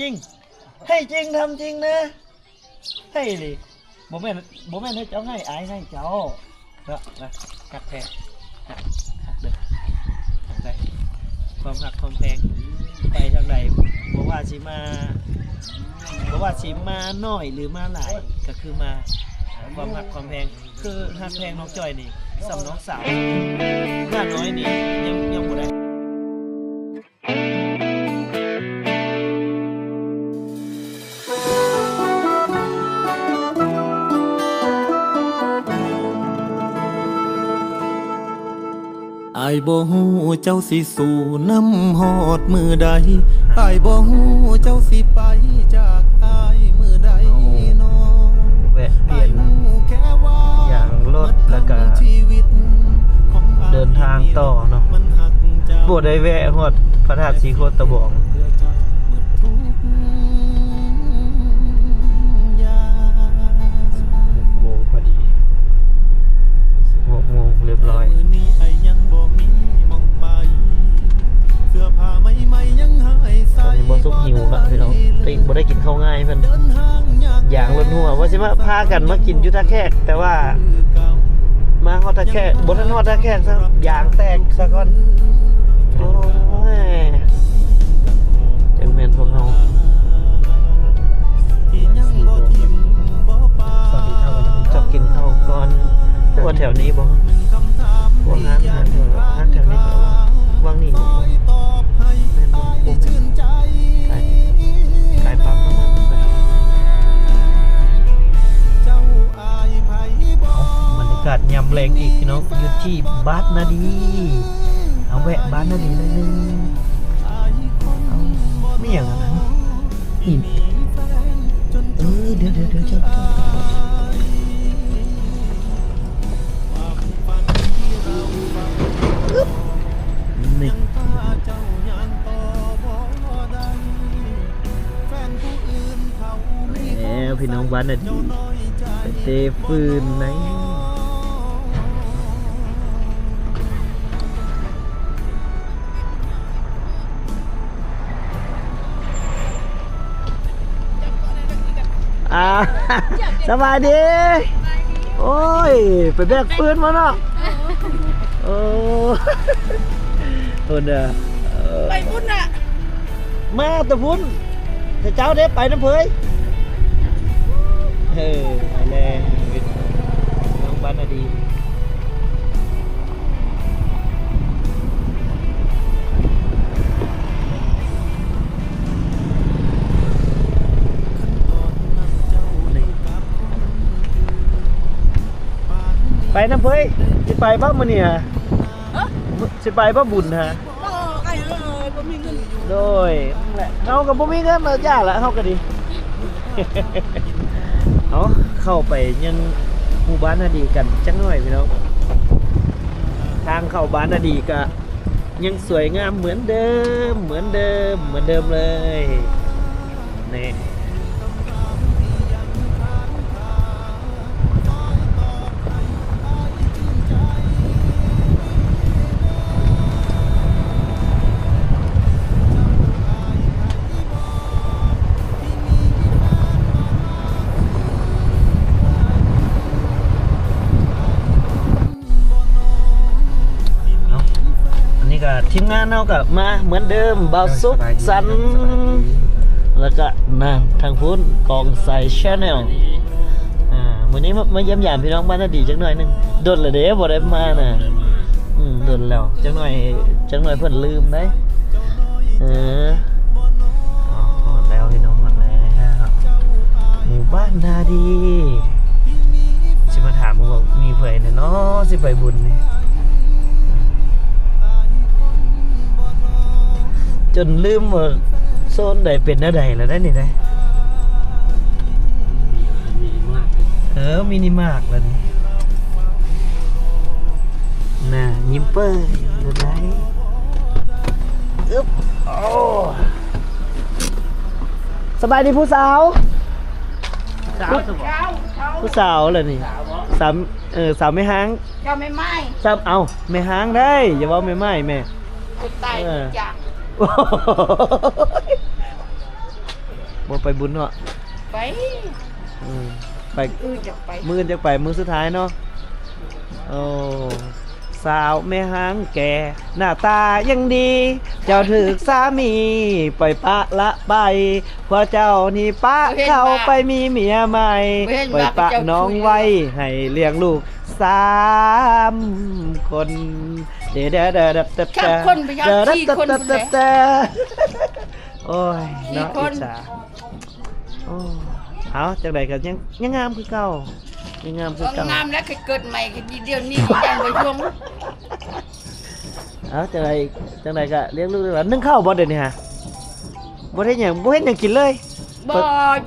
ຈິງ ໃຫ້ຈິງ ທຳຈິງນະ ໃຫ້ອີ່ຫຼີ ບໍ່ແມ່ນ ບໍ່ແມ່ນໃຫ້ເຈົ້າໃຫ້ ອ້າຍໃຫ້ເຈົ້າເນາະ ນະ ຮັກແທ້ ຮັກ ຮັກເດີ ຮັກເດີ ຄວາມຮັກຄວາມແພງ ໄປທາງໃດ ບໍ່ວ່າຊິມາ ບໍ່ວ່າຊິມາໜ້ອຍ ຫຼື ມາຫຼາຍ ກໍຄືມາ ຄວາມຮັກຄວາມແພງ ຄືຮັກແພງນ້ອງຈ້ອຍນີ້ ສ່ຳນ້ອງສາວ ໜ້ານ້ອຍນີ້ ຍັງ ຍັງບໍ່ໄດ້. ອ້າຍບໍ່ຮູ້ເຈົ້າຊິສູ້ນຳຮອດມື້ໃດ ອ້າຍບໍ່ຮູ້ເຈົ້າຊິໄປຈາກອ້າຍມື້ໃດນໍ ແວະປ່ຽນຢາງລົດ ແລ້ວກະເດີນທາງຕໍ່ເນາະ ບໍ່ໄດ້ແວະຮອດພະທາດສີໂຄດຕະບອງ. ຫົກໂມງພໍດີ ຫົກໂມງຮຽບຮ້ອຍ ຕອນນີ້ບໍ່ສຸກຫິວລະພີ່ນ້ອງ ບໍ່ໄດ້ກິນເຂົ້າງ່າຍເພິ່ນ ຢາງລົດຮົ່ວ ວ່າຊິມາພາກັນມາກິນຢູ່ທ່າແຂກ ແຕ່ວ່າມາຮອດທ່າແຂກ ບໍ່ທັນຮອດທ່າແຂກຊ້ຳ ຢາງແຕກຊະກ່ອນ ໂອ້ຍ. ຈັກແມ່ນພວກເຮົາ ເຈົ້າກິນເຂົ້າກ່ອນ ວ່າແຖວນີ້ບໍ່ ວ່າຮ້ານອາຫານແຖວ ຮ້ານແຖວນີ້ບໍ່ ວັງນີ້ບໍ່ ແມ່ນບໍ່ ບໍ່ແມ່ນ ຂາຍ ຂາຍປັບປະມານ ເອົ້າ ບັນຍາກາດຍາມແລງອີກພີ່ນ້ອງ ຢູ່ທີ່ບ້ານນາດີ ເອົາແວະບ້ານນາດີໜ້ອຍໜຶ່ງ ເອົາ ມີຫຍັງຫັ້ນນະ ຫີນ ເອີ ດຽວໆໆ ເຈົ້າ ເຈົ້າ ນີ້ ແລ້ວພີ່ນ້ອງບ້ານນາດີ ໄປເຕະຟືນໃນ ອ່າ ສະບາຍດີ ໂອ້ຍ ໄປແບກຟືນມາເນາະ ໂອ້ ພຸ້ນເດີ ໄປພຸ້ນນະ ມາແຕ່ພຸ້ນ ແຕ່ເຈົ້າເດ້ໄປນຳເຜີຍ ເອີ ໄປແລ້ວ ນ້ອງບ້ານນາດີ. ໄປນຳເຜີຍ ຊິໄປບໍ່ມື້ນີ້ຫະ? ເອີ ຊິໄປບໍ່ບຸນຫະ? ບໍ່ ອ້າຍເອີຍ ບໍ່ມີເງິນ. ໂດຍ ນັ້ນແຫຼະ ເຮົາກໍບໍ່ມີເງິນ ເອີ ຢ່າລະ ເຮົາກໍດີ. ເອົາ ເຂົ້າໄປຍັງໝູ່ບ້ານນາດີກັນຈັກໜ້ອຍພີ່ນ້ອງ. ທາງເຂົ້າບ້ານນາດີກະຍັງສວຍງາມເໝືອນເດີມ ເໝືອນເດີມ ເໝືອນເດີມເລີຍ ນີ້. ເນາະ ອັນນີ້ກໍທີມງານເຮົາກໍມາເໝືອນເດີມ ບ່າວສຸກສັນ ແລ້ວກໍນາງທາງພຸ້ນ ກອງໄຊ Channel. ອ່າ ມື້ນີ້ມາ ມາຢ້ຽມຢາມພີ່ນ້ອງບ້ານນາດີຈັກໜ້ອຍໜຶ່ງ ດົນແລ້ວເດ້ບໍ່ໄດ້ມານະ. ອືມ ດົນແລ້ວ ຈັກໜ້ອຍ ຈັກໜ້ອຍເພິ່ນລືມເດ້. ເອີ ຮອດແລ້ວພີ່ນ້ອງ ຮອດແລ້ວ ໝູ່ບ້ານນາດີ. ຊິມາຖາມວ່າມີໃຜແດ່ເນາະ ຊິໄປບຸນນີ້ ຈົນລືມວ່າໂຊນໃດເປັນແນວໃດແລ້ວເດ້ນີ້ເດ້. ເອີ ມິນິມາກແລ້ວນີ້ ໜ້າຍິ້ມເປີຍເລີຍໄດ໋. ອຶບ ໂອ້ ສະບາຍດີຜູ້ສາວ. ສາວ ຜູ້ສາວແຫຼະນີ້ ສາວ ເອີ ສາວແມ່ຮ້າງ ເຈົ້າແມ່ໄມ້ ສາວ ເອົ້າ ແມ່ຮ້າງໄດ໋ ຢ່າເວົ້າແມ່ໄມ້ແມ່ ຕາຍ ເອີ ຈັກ ໂອ້ຍ. ບໍ່ໄປບຸນເນາະ? ໄປ ອືມ ໄປ ມື້ອື່ນຈັກໄປ ມື້ອື່ນຈັກໄປ ມື້ສຸດທ້າຍເນາະ. ໂອ້ ສາວແມ່ຮ່າງແກ່ ໜ້າຕາຍັງດີ ເຈົ້າຖືກສາມີປ່ອຍປະລະໄປ ຜົວເຈົ້ານີ້ປະເຂົາໄປມີເມຍໃໝ່ ປ່ອຍປະນ້ອງໄວ້ໃຫ້ລ້ຽງລູກສາມຄົນ ເດ ເດ ເດ ເດ ສາມຄົນ ໄປຍາມສີ່ຄົນພຸ້ນແຫຼະ. ໂອ້ຍ ເນາະ ອິດສາ. ໂອ້ ເອົາ ຈັ່ງໃດກໍຍັງ ຍັງງາມຄືເກົ່າ ຍັງງາມຄືເກົ່າ. ງາມແລ້ວ ຄືເກີດໃໝ່ ຄືດຽວນີ້ຍັງບໍ່ຍົງ. ເອົາ ຈັ່ງໃດ ຈັ່ງໃດກໍລ້ຽງລູກລ້ຽງຫຼານ. ໜຶ້ງເຂົ້າບໍ່ດຽວນີ້ຫະ? ບໍ່ໄດ້ຫຍັງ ບໍ່ເຮັດຫຍັງກິນເລີຍ? ບໍ່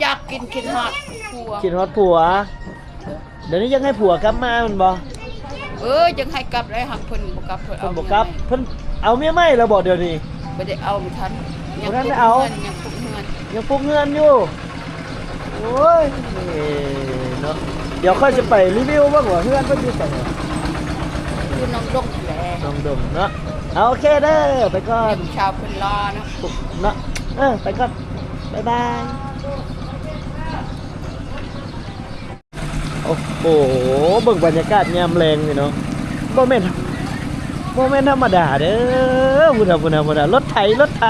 ຢາກກິນ ຄິດຮອດຜົວ ຄິດຮອດຜົວ. ດຽວນີ້ຢາກໃຫ້ຜົວກັບມາແມ່ນບໍ່? ເອີ ຢາກໃຫ້ກັບແລ້ວ ຫາກເພິ່ນບໍ່ກັບ ເພິ່ນ ເພິ່ນບໍ່ກັບ ເອົາເມຍໃໝ່ ເພິ່ນເອົາເມຍໃໝ່ແລ້ວບໍ່ດຽວນີ້? ບໍ່ໄດ້ເອົາ ບໍ່ທັນ ບໍ່ທັນໄດ້ເອົາ ຍັງປຸກເຮືອນ ຍັງປຸກເຮືອນຢູ່. ໂອ້ຍ ເນາະ ດຽວຂ້ອຍຊິໄປຣີວິວເບິ່ງວ່າເຮືອນເພິ່ນຢູ່ໃສ ຢູ່ໜອງດົງແຫຼະ ໜອງດົງເນາະ. ເອົາ ໂອເຄເດີ ໄປກ່ອນ ຜູ້ສາວເພິ່ນລໍເນາະ ເນາະ. ເອີ ໄປກ່ອນ ບາຍບາຍ. ໂອ້ໂຫ ເບິ່ງບັນຍາກາດຍາມແລງພີ່ນ້ອງ ບໍ່ແມ່ນ ບໍ່ແມ່ນທຳມະດາເດີ. ພຸ້ນນະ ພຸ້ນນະ ພຸ້ນນະ ລົດໄຖ ລົດໄຖ.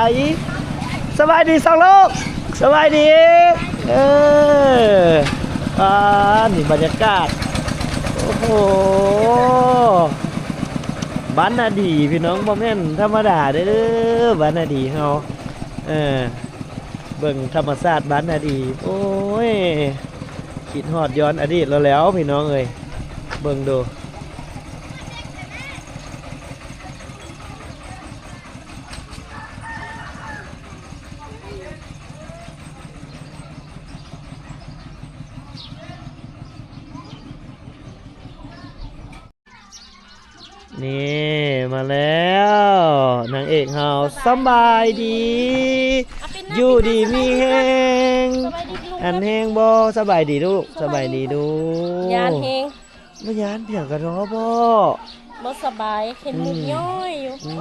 ສະບາຍດີສອງລູກ ສະບາຍດີ. ເອີ ອ່າ ນີ້ບັນຍາກາດ ໂອ້ໂຫ ບ້ານນາດີພີ່ນ້ອງ ບໍ່ແມ່ນທຳມະດາເດີ ບ້ານນາດີເຮົາ. ເອີ ເບິ່ງທຳມະຊາດບ້ານນາດີ ໂອ້ຍ ຄິດຮອດຍ້ອນອະດີດແລ້ວແຫຼະ ພີ່ນ້ອງເອີຍ ເບິ່ງດູ. ນີ້ ມາແລ້ວ ນາງເອກເຮົາ ສະບາຍດີ ຢູ່ດີມີແຮງ ອັນແຮງບໍ່? ສະບາຍດີລູກ ສະບາຍດີລູກ ຢ້ານແຮງ ບໍ່ຢ້ານ ພຽງກະລໍບໍ່ ບໍ່ສະບາຍ ເຂັນມຸກຍ້ອຍຢູ່. ອືມ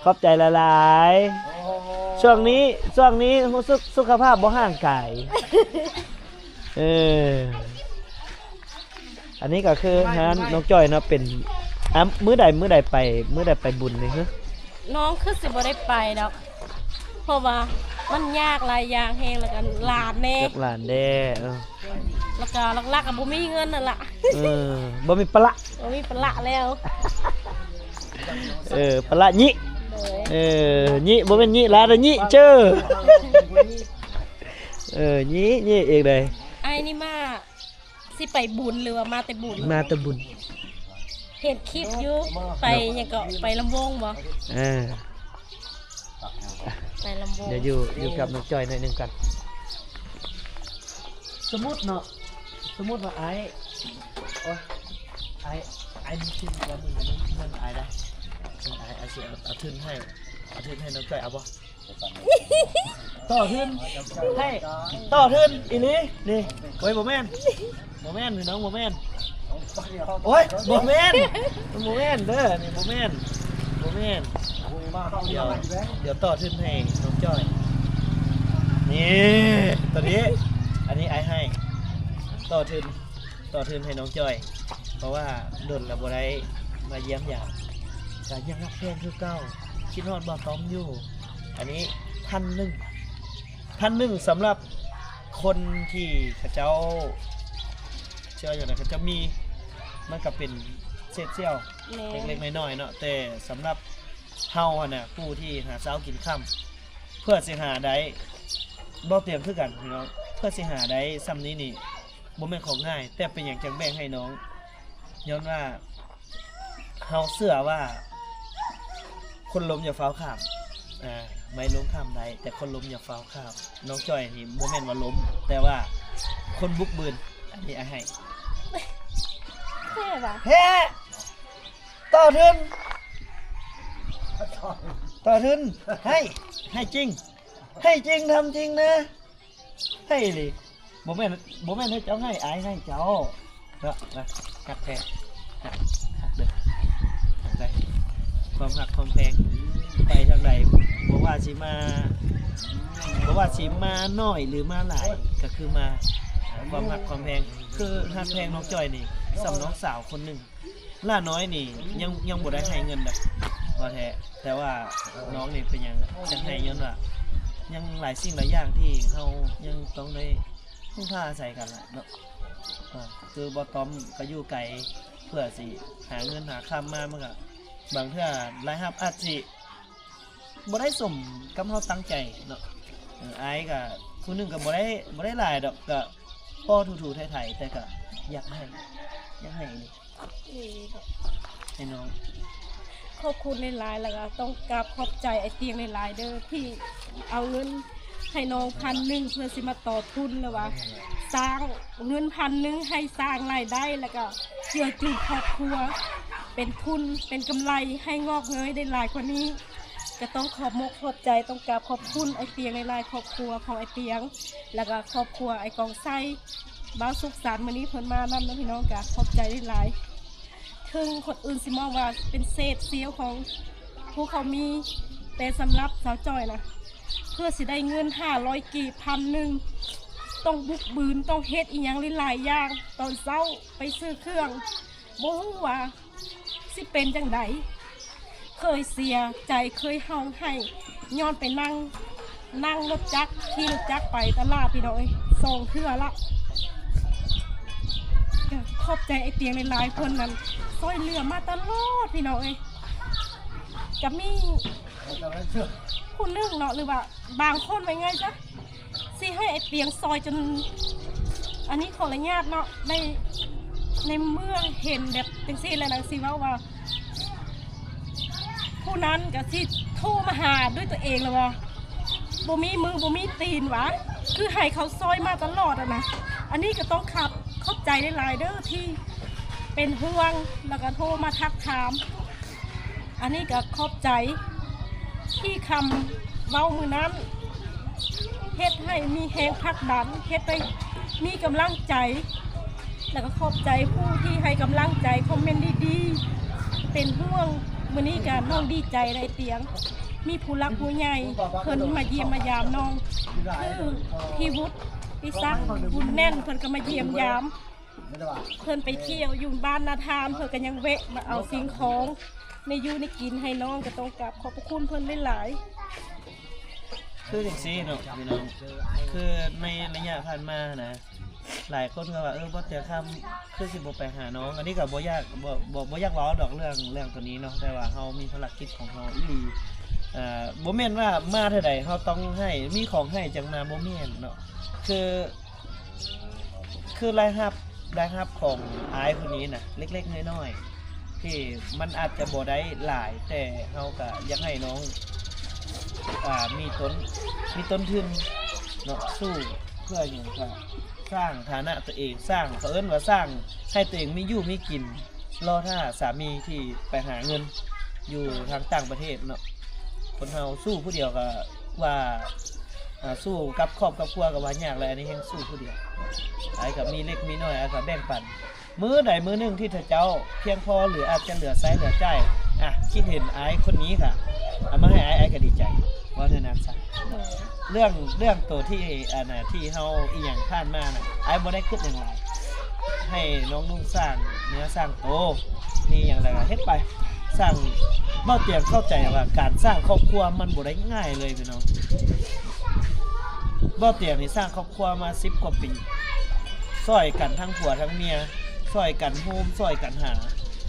ຂອບໃຈຫຼາຍໆ. ຊ່ວງນີ້ ຊ່ວງນີ້ຮູ້ສຶກສຸຂະພາບບໍ່ຮ່າງກາຍ ເອີ ອັນນີ້ກໍຄືຮ້ານນ້ອງຈ້ອຍເນາະ ເປັນ ອາ ມື້ໃດ ມື້ໃດໄປ ມື້ໃດໄປບຸນນີ້? ນ້ອງຄືຊິບໍ່ໄດ້ໄປດອກ ເພາະວ່າມັນຍາກຫຼາຍຢ່າງແຮງ ແລ້ວກໍຫຼານແດ່ ຍາກຫຼານແດ່ ເອີ ແລ້ວກໍຫຼັກໆກໍບໍ່ມີເງິນນັ້ນລະ ເອີ ບໍ່ມີປະລະ ບໍ່ມີປະລະແລ້ວ ເອີ ປະລະຍິ ໂດຍ ເອີ ຍິ ບໍ່ແມ່ນຍິລາວເດີ ຍິເຈີ ເອີ ຍິ ຍິເອງໃດ. ອ້າຍນີ້ມາ ຊິໄປບຸນ ຫຼືວ່າມາແຕ່ບຸນ? ມາແຕ່ບຸນ ເຫັນຄລິບຢູ່ ໄປຫຍັງເກາະ ໄປລຳວົງບໍ່? ເອີ ໄປລຳວົງ ດຽວຢູ່ ຢູ່ກັບນ້ອງຈ້ອຍໜ້ອຍໜຶ່ງກ່ອນ. ສົມມຸດເນາະ ສົມມຸດວ່າອ້າຍ ໂອ້ຍ ອ້າຍ ອ້າຍມີທຶນ ເງິນ ເງິນອ້າຍໄດ໋ ເງິນອ້າຍ ອ້າຍຊິເອົາ ເອົາທຶນໃຫ້ ເອົາທຶນໃຫ້ນ້ອງຈ້ອຍ ເອົາບໍ່? ຕໍ່ທຶນ ໃຫ້ຕໍ່ທຶນອີ່ຫຼີນີ້ ໂອ້ຍ ບໍ່ແມ່ນ ບໍ່ແມ່ນພີ່ນ້ອງ ບໍ່ແມ່ນ ໂອ້ຍ ບໍ່ແມ່ນ ບໍ່ແມ່ນເດີ ນີ້ບໍ່ແມ່ນ ບໍ່ແມ່ນ ດຽວ ດຽວຕໍ່ທຶນໃຫ້ນ້ອງຈ້ອຍ ນີ້ ໂຕນີ້ ອັນນີ້ອ້າຍໃຫ້ ຕໍ່ທຶນ ຕໍ່ທຶນໃຫ້ນ້ອງຈ້ອຍ ເພາະວ່າດົນແລ້ວບໍ່ໄດ້ມາຢ້ຽມຢາມ ກະຍັງຮັກແພງຄືເກົ່າ ຄິດຮອດບ່າວຕ້ອມຢູ່. ອັນນີ້ພັນໜຶ່ງ ພັນໜຶ່ງ ສຳລັບຄົນທີ່ເຂົາເຈົ້າ ເຊື່ອຫຍັງນະ ເຂົາເຈົ້າມີ ມັນກະເປັນເສດສ່ຽວ ແມ່ນ ເລັກໆນ້ອຍໆເນາະ ແຕ່ສຳລັບເຮົາຫັ້ນນະ ຜູ້ທີ່ຫາເຊົ້າກິນຄ່ຳ ເພື່ອຊິຫາໄດ້ ບໍ່ຕຽມຄືກັນພີ່ນ້ອງ ເພື່ອຊິຫາໄດ້ຊ່ຳນີ້ນີ້ ບໍ່ແມ່ນຂອງງ່າຍ ແຕ່ເປັນຫຍັງຈັ່ງແບ່ງໃຫ້ນ້ອງ ຍ້ອນວ່າເຮົາເຊື່ອວ່າ ຄົນລົ້ມຢ່າຟ້າວຂ້າມ ອາ ໄມ້ລົ້ມຂ້າມໄດ້ ແຕ່ຄົນລົ້ມຢ່າຟ້າວຂ້າມ. ນ້ອງຈ້ອຍນີ້ບໍ່ແມ່ນວ່າລົ້ມ ແຕ່ວ່າຄົນບຸກບືນ ອັນນີ້ອ້າຍໃຫ້ ແທ້ຫວາ? ແທ້ ຕໍ່ທຶນ ຕໍ່ທຶນ ໃຫ້ ໃຫ້ຈິງ ໃຫ້ຈິງ ທຳຈິງນະ ໃຫ້ອີ່ຫຼີ ບໍ່ແມ່ນ ບໍ່ແມ່ນໃຫ້ເຈົ້າໃຫ້ ອ້າຍໃຫ້ເຈົ້າເນາະ ນະ ຮັກແທ້ ຮັກ ຮັກເດີ ຮັກໄດ້ ຄວາມຮັກຄວາມແພງ ໄປທາງໃດບໍ່ ວ່າຊິມາ ບໍ່ວ່າຊິມາໜ້ອຍຫຼືມາຫຼາຍ ກໍຄືມາ ຄວາມຮັກຄວາມແພງ ຄືຮັກແພງນ້ອງຈ້ອຍນີ້ສ່ຳນ້ອງສາວຄົນໜຶ່ງ. ຫຼ້ານ້ອຍນີ້ຍັງ ຍັງບໍ່ໄດ້ໃຫ້ເງິນເດ້ ວ່າແທ້ ແຕ່ວ່ານ້ອງນີ້ເປັນຫຍັງຈັ່ງໃຫ້ ຍ້ອນວ່າຍັງຫຼາຍສິ່ງຫຼາຍຢ່າງທີ່ເຮົາຍັງຕ້ອງໄດ້ເພິ່ງພາອາໄສກັນລະເນາະ. ຄືບໍ່ຕ້ອມກໍຢູ່ໄກ ເພື່ອຊິຫາເງິນຫາຄຳມາ ມັນກໍບາງເທື່ອລາຍຮັບອາດຊິ ບໍ່ໄດ້ສົມກັບເຮົາຕັ້ງໃຈເນາະ. ເອີ ອ້າຍກະຜູ້ໜຶ່ງກະບໍ່ໄດ້ ບໍ່ໄດ້ຫຼາຍດອກ ກະພໍຖູໆໄຖໆ ແຕ່ກະຢາກໃຫ້ ຢາກໃຫ້ອີ່ຫຼີ ອີ່ຫຼີເນາະ ໃຫ້ນ້ອງ. ຂອບຄຸນຫຼາຍໆ ແລ້ວກະຕ້ອງກາບຂອບໃຈອ້າຍຕຽງຫຼາຍໆເດີ ທີ່ເອົາເງິນໃຫ້ນ້ອງພັນໜຶ່ງ ເພື່ອຊິມາຕໍ່ທຶນ ຫຼືວ່າສ້າງ ເງິນພັນໜຶ່ງໃຫ້ສ້າງລາຍໄດ້ ແລ້ວກະເຈືອຈູນຄອບຄົວ ເປັນທຶນ ເປັນກຳໄລໃຫ້ງອກເງີຍໄດ້ຫຼາຍກວ່ານີ້. ກະຕ້ອງຂອບມົກຂອບໃຈ ຕ້ອງກາບຂອບຄຸນອ້າຍຕຽງຫຼາຍໆ ຄອບຄົວຂອງອ້າຍຕຽງ ແລ້ວກະຄອບຄົວອ້າຍກອງໄຊ ບ່າວສຸກສັນ ມື້ນີ້ເພິ່ນມານຳເນາະພີ່ນ້ອງ ກະຂອບໃຈຫຼາຍໆ. ເຖິງຄົນອື່ນຊິມອງວ່າເປັນເສດສຽວຂອງຜູ້ເຂົາມີ ແຕ່ສຳລັບສາວຈ້ອຍນະ ເພື່ອຊິໄດ້ເງິນຫ້າຮ້ອຍກີບ ພັນໜຶ່ງ ຕ້ອງບຸກບືນ ຕ້ອງເຮັດອີ່ຫຍັງຫຼາຍໆຢ່າງ ຕອນເຊົ້າໄປຊື້ເຄື່ອງ ບໍ່ຮູ້ວ່າຊິເປັນຈັ່ງໃດ ເຄີຍເສຍໃຈ ເຄີຍຮ້ອງໄຫ້ ຍ້ອນໄປນັ່ງ ນັ່ງລົດຈັກ ຂີ່ລົດຈັກໄປຕະຫຼາດພີ່ນ້ອງເອີຍ ສອງເທື່ອລະ. ກະຂອບໃຈອ້າຍຕຽງຫຼາຍໆ ເພິ່ນນັ້ນຊ່ອຍເຫຼືອມາຕະຫຼອດພີ່ນ້ອງເອີຍ. ກະມີຜູ້ໜຶ່ງເນາະ ຫຼືວ່າບາງຄົນ ວ່າງ່າຍຊະ ຊິໃຫ້ອ້າຍຕຽງຊ່ອຍຈົນ ອັນນີ້ຂໍອະນຸຍາດເນາະ ໃນ ໃນເມື່ອເຫັນແບບຈັ່ງຊີ້ແລ້ວນາງຊິເວົ້າວ່າ ຜູ້ນັ້ນກໍຊິໂທມາຫາດ້ວຍຕົວເອງແລ້ວວ່າ ບໍ່ມີມືບໍ່ມີຕີນຫວາ ຄືໃຫ້ເຂົາຊ່ອຍມາຕະຫຼອດຫັ້ນນະ. ອັນນີ້ກໍຕ້ອງຂາບ ຂອບໃຈຫຼາຍໆເດີ ທີ່ເປັນຫ່ວງ ແລ້ວກໍໂທມາທັກຖາມ. ອັນນີ້ກໍຂອບໃຈທີ່ຄຳເວົ້າມື້ນັ້ນ ເຮັດໃຫ້ມີແຮງຜັກດັນ ເຮັດໃຫ້ມີກຳລັງໃຈ ແລ້ວກໍຂອບໃຈຜູ້ທີ່ໃຫ້ກຳລັງໃຈ ຄອມເມັນດີໆ ເປັນຫ່ວງ. ມື້ນີ້ກໍນ້ອງດີໃຈຫຼາຍຕຽງ ມີຜູ້ຫຼັກຜູ້ໃຫຍ່ເພິ່ນມາຢ້ຽມມາຢາມນ້ອງ ຄືພີ່ວຸດ ພີ່ສັກ ບຸນແໜ້ນ ເພິ່ນກໍມາຢ້ຽມຢາມ. ເພິ່ນໄປທ່ຽວຢູ່ບ້ານນາທານ ເພິ່ນກໍຍັງແວະມາເອົາສິ່ງຂອງໃນຢູ່ໃນກິນໃຫ້ນ້ອງ ກໍຕ້ອງກາບຂອບພະຄຸນເພິ່ນຫຼາຍໆ. ຄືຈັ່ງຊີ້ເນາະພີ່ນ້ອງ ຄືໃນໄລຍະຜ່ານມານະ ຫຼາຍຄົນກໍວ່າ ເອີ ບໍ່ແຕ່ຄຳຄືຊິບໍ່ໄປຫານ້ອງ. ອັນນີ້ກໍບໍ່ຢາກ ບໍ່ ບໍ່ ບໍ່ຢາກເວົ້າດອກເລື່ອງ ເລື່ອງໂຕນີ້ເນາະ ແຕ່ວ່າເຮົາມີພາລະກິດຂອງເຮົາອີ່ຫຼີ. ເອີ ບໍ່ແມ່ນວ່າມາເທື່ອໃດເຮົາຕ້ອງໃຫ້ ມີຂອງໃຫ້ຈັ່ງມາ ບໍ່ແມ່ນເນາະ ຄື ຄືລາຍຮັບ ລາຍຮັບຂອງອ້າຍຜູ້ນີ້ນະ ເລັກໆນ້ອຍໆ ທີ່ມັນອາດຈະບໍ່ໄດ້ຫຼາຍ ແຕ່ເຮົາກະຢາກໃຫ້ນ້ອງ ອ່າ ມີຕົ້ນ ມີຕົ້ນທຶນເນາະ ສູ້ເພື່ອຫຍັງ ກະສ້າງຖານະຕົວເອງ ສ້າງ ເຂົາເອີ້ນວ່າສ້າງໃຫ້ຕົວເອງມີຢູ່ມີກິນ. ລໍຖ້າສາມີທີ່ໄປຫາເງິນຢູ່ທາງຕ່າງປະເທດເນາະ. ຄົນເຮົາສູ້ຜູ້ດຽວກໍວ່າ ອ່າ ສູ້ກັບຄອບກັບຄົວກໍວ່າຍາກແລ້ວ ອັນນີ້ແຮ່ງສູ້ຜູ້ດຽວ. ອ້າຍກໍມີເລັກມີນ້ອຍ ອ້າຍກໍແບ່ງປັນ. ມື້ໃດມື້ໜຶ່ງທີ່ເຈົ້າພຽງພໍ ຫຼື ອາດຈະເຫຼືອໃຊ້ເຫຼືອຈ່າຍ ອ່ະ ຄິດເຫັນອ້າຍຄົນນີ້ກະເອົາມາໃຫ້ອ້າຍ ອ້າຍກໍດີໃຈ ເວົ້າແນວນັ້ນຊະ. ເລື່ອງ ເລື່ອງໂຕທີ່ ອັນນ່າ ທີ່ເຮົາອີ່ຫຍັງຜ່ານມານະ ອ້າຍບໍ່ໄດ້ຄິດຫຍັງຫຼາຍ ໃຫ້ນ້ອງນຸ່ງສ້າງເນື້ອສ້າງໂຕ ມີຫຍັງໃດກໍເຮັດໄປ ສ້າງ. ເບົາຕຽງເຂົ້າໃຈວ່າການສ້າງຄອບຄົວມັນບໍ່ໄດ້ງ່າຍເລີຍພີ່ນ້ອງ. ເບົາຕຽງນີ້ສ້າງຄອບຄົວມາສິບກວ່າປີ ຊ່ອຍກັນທັງຜົວທັງເມຍ ຊ່ອຍກັນໂຮມ ຊ່ອຍກັນຫາ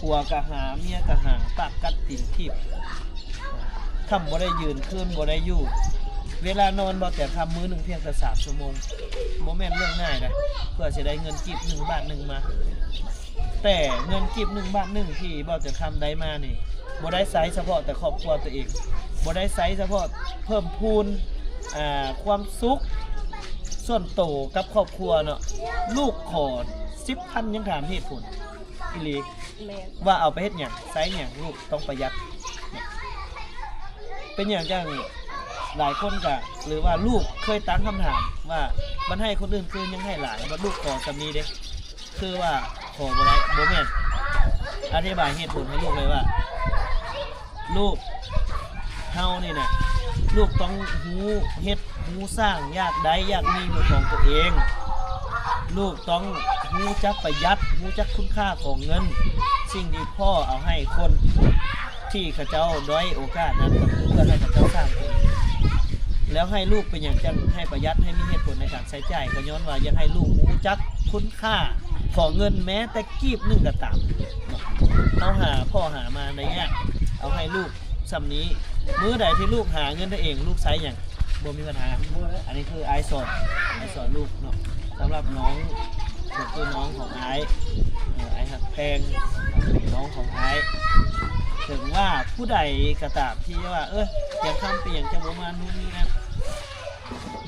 ຜົວກໍຫາ ເມຍກໍຫາ ປາກກັດຕີນຖີບ. ຄ່ຳບໍ່ໄດ້ຢືນ ຄືນບໍ່ໄດ້ຢູ່ ເວລານອນເບົາແຕນຄຳມື້ໜຶ່ງພຽງແຕ່ສາມຊົ່ວໂມງ ບໍ່ແມ່ນເລື່ອງງ່າຍນະ ເພື່ອຊິໄດ້ເງິນກີບໜຶ່ງບາດໜຶ່ງມາ. ແຕ່ເງິນກີບໜຶ່ງບາດໜຶ່ງທີ່ເບົາແຕນຄຳໄດ້ມານີ້ ບໍ່ໄດ້ໃຊ້ສະເພາະແຕ່ຄອບຄົວຕົວເອງ ບໍ່ໄດ້ໃຊ້ສະເພາະເພີ່ມພູນ ອ່າ ຄວາມສຸກສ່ວນໂຕກັບຄອບຄົວເນາະ. ລູກຂໍສິບພັນ ຍັງຖາມເຫດຜົນ ອີ່ຫຼີ ແມ່ນ ວ່າເອົາໄປເຮັດຫຍັງ ໃຊ້ຫຍັງ ລູກຕ້ອງປະຢັດ. ເປັນຫຍັງຈັ່ງຫຼາຍຄົນກະ ຫຼືວ່າລູກເຄີຍຕັ້ງຄຳຖາມວ່າ ມັນໃຫ້ຄົນອື່ນຄືຍັງໃຫ້ຫຼາຍ ບັດລູກຂໍສ່ຳນີ້ເດ້ ຄືວ່າຂໍບໍ່ໄດ້ ບໍ່ແມ່ນ. ອະທິບາຍເຫດຜົນໃຫ້ລູກເລີຍວ່າ ລູກ ເຮົານີ້ນະ ລູກຕ້ອງຮູ້ເຮັດ ຮູ້ສ້າງ ຢາກໄດ້ຢາກມີເປັນຂອງຕົວເອງ. ລູກຕ້ອງຮູ້ຈັກປະຢັດ ຮູ້ຈັກຄຸນຄ່າຂອງເງິນ. ສິ່ງທີ່ພໍ່ເອົາໃຫ້ຄົນທີ່ເຂົາເຈົ້າດ້ອຍໂອກາດນັ້ນ ກໍຄືເພື່ອໃຫ້ເຂົາເຈົ້າສ້າງຕົວເອງ. ແລ້ວໃຫ້ລູກເປັນຫຍັງຈັ່ງໃຫ້ປະຢັດ ໃຫ້ມີເຫດຜົນໃນການໃຊ້ຈ່າຍ? ກໍຍ້ອນວ່າຢາກໃຫ້ລູກຮູ້ຈັກຄຸນຄ່າຂອງເງິນແມ້ແຕ່ກີບໜຶ່ງກໍຕາມ. ເຮົາຫາ ພໍ່ຫາມາໄດ້ຍາກ ເອົາໃຫ້ລູກ ສ່ຳນີ້. ມື້ໃດທີ່ລູກຫາເງິນໄດ້ເອງ ລູກໃຊ້ຫຍັງ ບໍ່ມີບັນຫາ. ອັນນີ້ຄືອ້າຍສອນ ອ້າຍສອນລູກເນາະ. ສຳລັບນ້ອງ ກໍຄືນ້ອງຂອງອ້າຍ ເອີ ອ້າຍຮັກແພງ ນ້ອງຂອງອ້າຍ. ເຖິງວ່າຜູ້ໃດກໍຕາມທີ່ວ່າ ເອີ ຍັງຄຳເປັນຫຍັງຈະບໍ່ມານູ່ນນີ້ນັ້ນ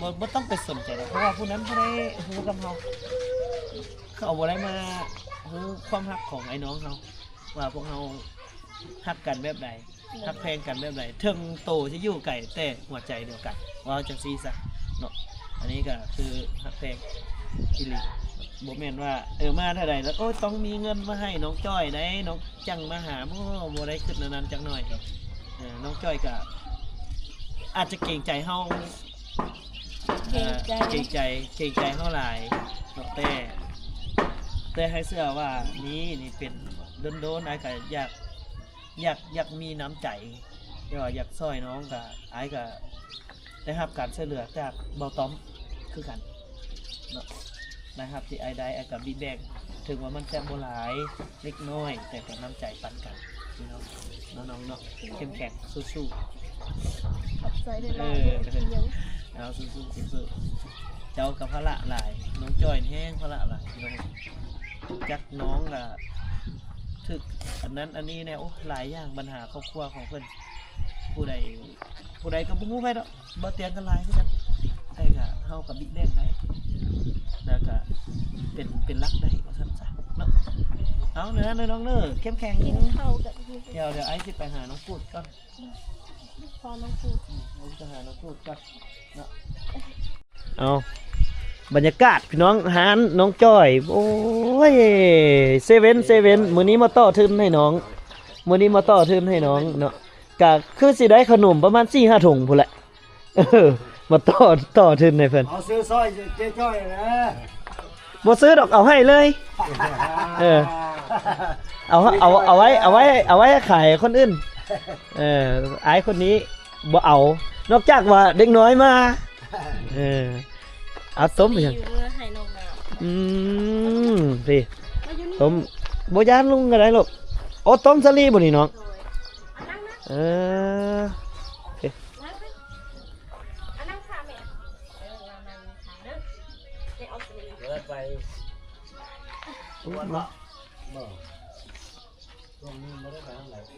ບໍ່ ບໍ່ຕ້ອງໄປສົນໃຈດອກ ເພາະວ່າຜູ້ນັ້ນບໍ່ໄດ້ຮູ້ກັບເຮົາ. ເຂົາບໍ່ໄດ້ມາຮູ້ຄວາມຮັກຂອງອ້າຍນ້ອງເຮົາ ວ່າພວກເຮົາຮັກກັນແບບໃດ ຮັກແພງກັນແບບໃດ. ເຖິງໂຕຊິຢູ່ໄກ ແຕ່ຫົວໃຈດຽວກັນ ເວົ້າຈັ່ງຊີ້ຊະເນາະ. ອັນນີ້ກໍຄືຮັກແພງອີ່ຫຼີ ບໍ່ແມ່ນວ່າ ເອີ ມາເທື່ອໃດແລ້ວ ໂອ້ຍ ຕ້ອງມີເງິນມາໃຫ້ນ້ອງຈ້ອຍໄດ໋ ນ້ອງຈັ່ງມາຫາ. ບໍ່ ບໍ່ໄດ້ຄິດແນວນັ້ນຈັກໜ້ອຍ. ເອີ ນ້ອງຈ້ອຍກໍອາດຈະເກງໃຈເຮົາ ເກງໃຈ ເອີ ເກງໃຈ ເກງໃຈເຮົາຫຼາຍເນາະ ແຕ່ ແຕ່ໃຫ້ເຊື່ອວ່ານີ້ ນີ້ເປັນ ດົນໆ ອ້າຍກໍຢາກ ຢາກ ຢາກມີນ້ຳໃຈ ແຕ່ວ່າຢາກຊ່ອຍນ້ອງ ກໍ ອ້າຍກໍໄດ້ຮັບການຊ່ວຍເຫຼືອຈາກເບົາຕ້ອມຄືກັນເນາະ. ລາຍຮັບທີ່ອ້າຍໄດ້ ອ້າຍກໍບິແບ່ງ ເຖິງວ່າມັນຈະບໍ່ຫຼາຍ ເລັກນ້ອຍ ແຕ່ກໍນ້ຳໃຈປັນກັນ ພີ່ນ້ອງເນາະ ນ້ອງເນາະ. ເຂັ້ມແຂງ ສູ້ໆ ຂອບໃຈຫຼາຍໆ ເອີ ເດີພີ່ນ້ອງ. ເອົາ ສູ້ໆ ສູ້ໆ. ເຈົ້າກໍພາລະຫຼາຍ ນ້ອງຈ້ອຍແຮງພາລະຫຼາຍ ພີ່ນ້ອງ. ຈັກນ້ອງກໍຖືກອັນນັ້ນອັນນີ້ແດ່ ໂອ້ ຫຼາຍຢ່າງ ບັນຫາຄອບຄົວຂອງເພິ່ນ ຜູ້ໃດ ຜູ້ໃດກໍບໍ່ຮູ້ໃຜດອກ ບໍ່ຕຽງກັນຫຼາຍຄືກັນ ແຕ່ກໍເຮົາກໍບິແບ່ງໄດ້ ແລ້ວກໍເປັນ ເປັນຫຼັກໄດ້ວ່າຊັ້ນຊະເນາະ. ເອົາ ນັ້ນໆ ນ້ອງເດີ ເຂັ້ມແຂງ. ກິນເຂົ້າກັບ ດຽວ ດຽວອ້າຍຊິໄປຫານ້ອງປູດກ່ອນ ພໍນ້ອງປູດ ອືມ ອ້າຍຊິໄປຫານ້ອງປູດກ່ອນເນາະ. ເອົາ ບັນຍາກາດພີ່ນ້ອງ ຮ້ານນ້ອງຈ້ອຍ ໂອ້ຍ ເຊເວັນ ເຊເວັນ ມື້ນີ້ມາຕໍ່ທຶນໃຫ້ນ້ອງ ມື້ນີ້ມາຕໍ່ທຶນໃຫ້ນ້ອງເນາະ. ກະຄືຊິໄດ້ຂະໜົມປະມານສີ່ຫ້າຖົງພຸ້ນແຫຼະ ເອີ ມາຕໍ່ ຕໍ່ທຶນໃຫ້ເພິ່ນ. ເອົາຊື້ຊ່ອຍເຈ້ຈ້ອຍແຫຼະ ບໍ່ຊື້ດອກ ເອົາໃຫ້ເລີຍ. ເອີ ເອົາ ເອົາ ເອົາໄວ້ ເອົາໄວ້ ເອົາໄວ້ຂາຍຄົນອື່ນ. ເອີ ອ້າຍຄົນນີ້ບໍ່ເອົາ ນອກຈາກວ່າເດັກນ້ອຍມາ. ເອີ ເອົາຕົ້ມຫຍັງ ໃຫ້ນ້ອງນ້ຳ. ອືມ ພີ້ ມາຢູ່ນີ້ ຕົ້ມ ບໍ່ຢ້ານລຸງກໍໄດ້ລູກ. ໂອ້ ຕົ້ມສາລີບໍ່ນີ້ນ້ອງ? ໂດຍ ເອົານັ່ງນະ. ເອີ ພີ້ ນັ່ງໄປ ເອົານັ່ງຂ້າງແມ່ ເອີ ນັ່ງຂ້າງເດີ ໄດ້ເອົາສາລີ ເດີນໄປ ບໍ່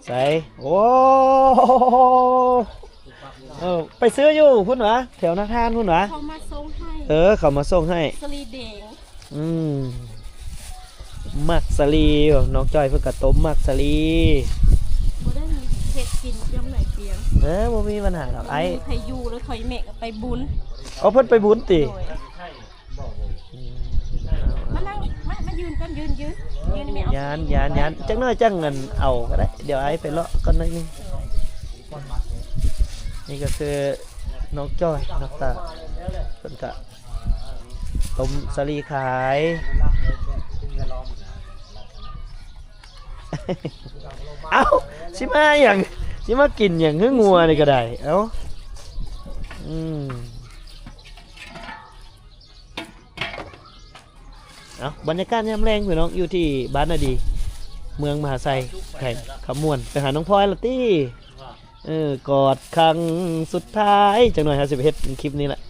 ໃສ ໂອ້ ເອີ ໄປຊື້ຢູ່ພຸ້ນຫວາ ແຖວນາທານພຸ້ນຫວາ. ເຂົາມາສົ່ງໃຫ້ ເອີ ເຂົາມາສົ່ງໃຫ້ ສາລີແດງ. ອືມ ໝາກສາລີ ນ້ອງຈ້ອຍເພິ່ນກໍຕົ້ມໝາກສາລີ ບໍ່ໄດ້ມີເຮັດກິນຍາມໃດປຽງ. ເອີ ບໍ່ມີບັນຫາດອກ ໄອ້ ໃຜຢູ່ແລ້ວຂ້ອຍແມ່ກໍໄປບຸນ. ເອົາ ເພິ່ນໄປບຸນຕິ? ໂດຍ ອືມ ມານັ່ງ ມາ ມາຢືນກ່ອນ ຢືນ ຢືນ ຢືນແມ່ເອົາ ຢ້ານ ຢ້ານ ຢ້ານ ຈັກໜ້ອຍຈັ່ງອັນເອົາກໍໄດ້ ດຽວອ້າຍໄປເລາະກ່ອນໜ້ອຍໜຶ່ງ. ນີ້ກໍຄືນ້ອງຈ້ອຍ ນ້ອງຕາ ເພິ່ນກະຕົ້ມສາລີຂາຍ. ເອົ້າ ຊິມາຫຍັງ ຊິມາກິນຫຍັງ ຄືງົວນີ້ກໍໄດ້. ເອົ້າ ອືມ ເອົ້າ ບັນຍາກາດຍາມແລງ ພີ່ນ້ອງ ຢູ່ທີ່ບ້ານນາດີ ເມືອງມະຫາໄຊ ແຂວງຄຳມ່ວນ. ໄປຫານ້ອງພອຍລະຕິ ເອີ ກອດຄັ້ງສຸດທ້າຍ. ຈັກໜ້ອຍເຮົາຊິໄປເຮັດເປັນຄລິບນີ້ແຫຼະ